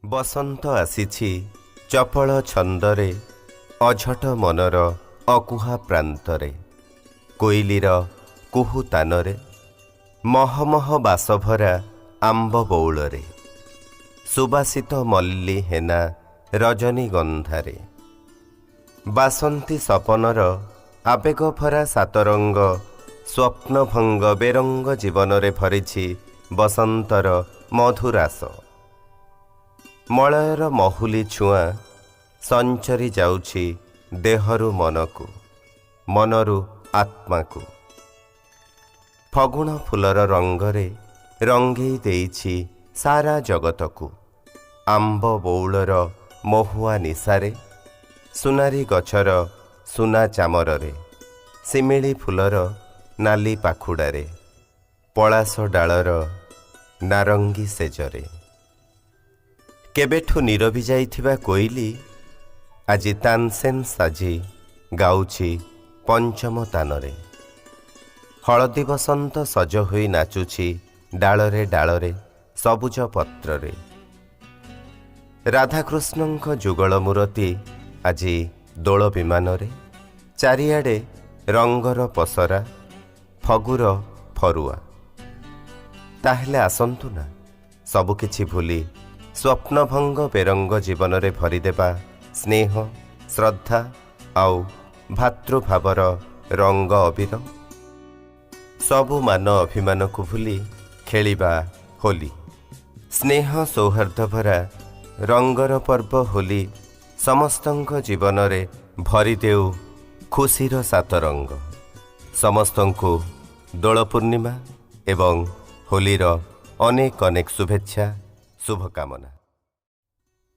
ବସନ୍ତ ଆସିଛି ଚପଳ ଛନ୍ଦରେ, ଅଝଟ ମନର ଅକୁହା ପ୍ରାନ୍ତରେ, କୋଇଲିର କୁହୁ ତାନରେ, ମହମହ ବାସଭରା ଆମ୍ବ ବଉଳରେ, ସୁବାସିତ ମଲ୍ଲି ହେନା ରଜନୀଗନ୍ଧାରେ। ବାସନ୍ତୀ ସପନର ଆବେଗ ଭରା ସାତରଙ୍ଗ ସ୍ୱପ୍ନଭଙ୍ଗ ବେରଙ୍ଗ ଜୀବନରେ ଭରିଛି ବସନ୍ତର ମଧୁରାସ। ମଳୟର ମହୁଲି ଛୁଆଁ ସଞ୍ଚରି ଯାଉଛି ଦେହରୁ ମନକୁ, ମନରୁ ଆତ୍ମାକୁ। ଫଗୁଣ ଫୁଲର ରଙ୍ଗରେ ରଙ୍ଗେଇ ଦେଇଛି ସାରା ଜଗତକୁ। ଆମ୍ବ ବଉଳର ମହୁଆ ନିଶାରେ, ସୁନାରୀ ଗଛର ସୁନା ଚାମରରେ, ଶିମିଳି ଫୁଲର ନାଲି ପାଖୁଡ଼ାରେ, ପଳାଶ ଡାଳର ନାରଙ୍ଗୀ ସେଜରେ। କେବେଠୁ ନିରବି ଯାଇଥିବା କୋଇଲି ଆଜି ତାନସେନ୍ ସାଜି ଗାଉଛି ପଞ୍ଚମ ତାନରେ। ହଳଦୀ ବସନ୍ତ ସଜ ହୋଇ ନାଚୁଛି ଡାଳରେ ଡାଳରେ, ସବୁଜ ପତ୍ରରେ। ରାଧାକୃଷ୍ଣଙ୍କ ଯୁଗଳ ମୂରତି ଆଜି ଦୋଳ ବିମାନରେ। ଚାରିଆଡ଼େ ରଙ୍ଗର ପସରା, ଫଗୁର ଫରୁଆ। ତାହେଲେ ଆସନ୍ତୁ ନା, ସବୁକିଛି ଭୁଲି ସ୍ୱପ୍ନଭଙ୍ଗ ବେରଙ୍ଗ ଜୀବନରେ ଭରିଦେବା ସ୍ନେହ, ଶ୍ରଦ୍ଧା ଆଉ ଭାତୃଭାବର ରଙ୍ଗ ଅବିର। ସବୁ ମାନ ଅଭିମାନକୁ ଭୁଲି ଖେଳିବା ହୋଲି। ସ୍ନେହ ସୌହାର୍ଦ୍ଦ ଭରା ରଙ୍ଗର ପର୍ବ ହୋଲି ସମସ୍ତଙ୍କ ଜୀବନରେ ଭରିଦେଉ ଖୁସିର ସାତ ରଙ୍ଗ। ସମସ୍ତଙ୍କୁ ଦୋଳ ପୂର୍ଣ୍ଣିମା ଏବଂ ହୋଲିର ଅନେକ ଅନେକ ଶୁଭେଚ୍ଛା, ଶୁଭକାମନା।